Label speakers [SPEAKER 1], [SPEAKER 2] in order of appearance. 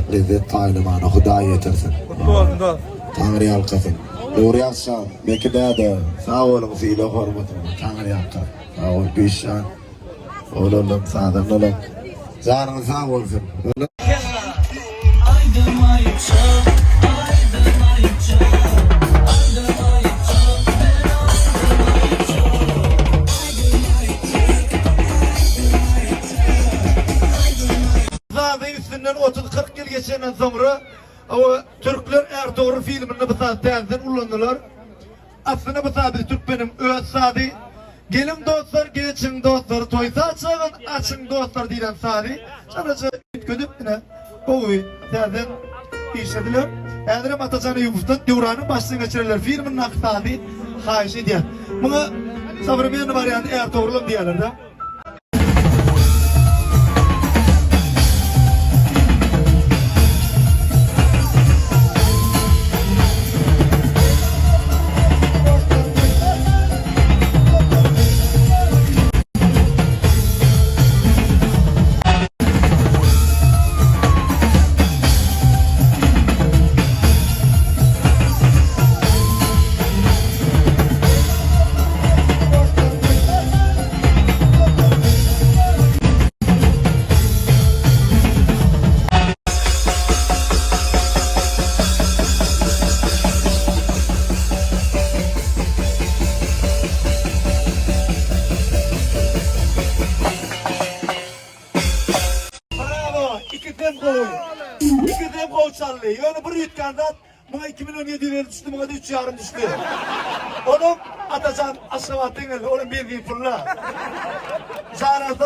[SPEAKER 1] Lezzet paýlamana Hudaý ýetirsin.
[SPEAKER 2] Gutly bolsun dos.
[SPEAKER 1] Taňry ýalkasyn. Nury ýagşan, Beki däde, sag boluň sylag hormatyňyza Taňry ýalkasyn. Sag bol Güýçjan. Oglanlam sazandalam. Janyňyz sag bolsun.
[SPEAKER 2] Sazy üstünden 30-40 ýyl geçenden soňra o Türkler Ärtogrul filminde bu sazy täzeden ulandylar. Aslynda bu saz biz türkmeniň öz sazy. Geliň dostlar, geçiň dostlar, toý saçagyn açyň dostlar diýlen sazy çalaja üýtgedip ine gowy täzeden işlediler. Häzirem Atajan Eýubowdan Döwranyň başdan geçirenleri filmindäki sazy haýyş edýän. Muňa sowremennyý warianty Ärtogrulam diýýärler-de. Bravo! Ikisem gowy. Ikisem gowy çaldy. Ýöne bir üýtgän zat, Muňa 2750 düşdi, muňa-da üç ýarym düşdi. Onam Atajan Aşgabatdan geldi, olam benzin puluna. Janyňyz sag.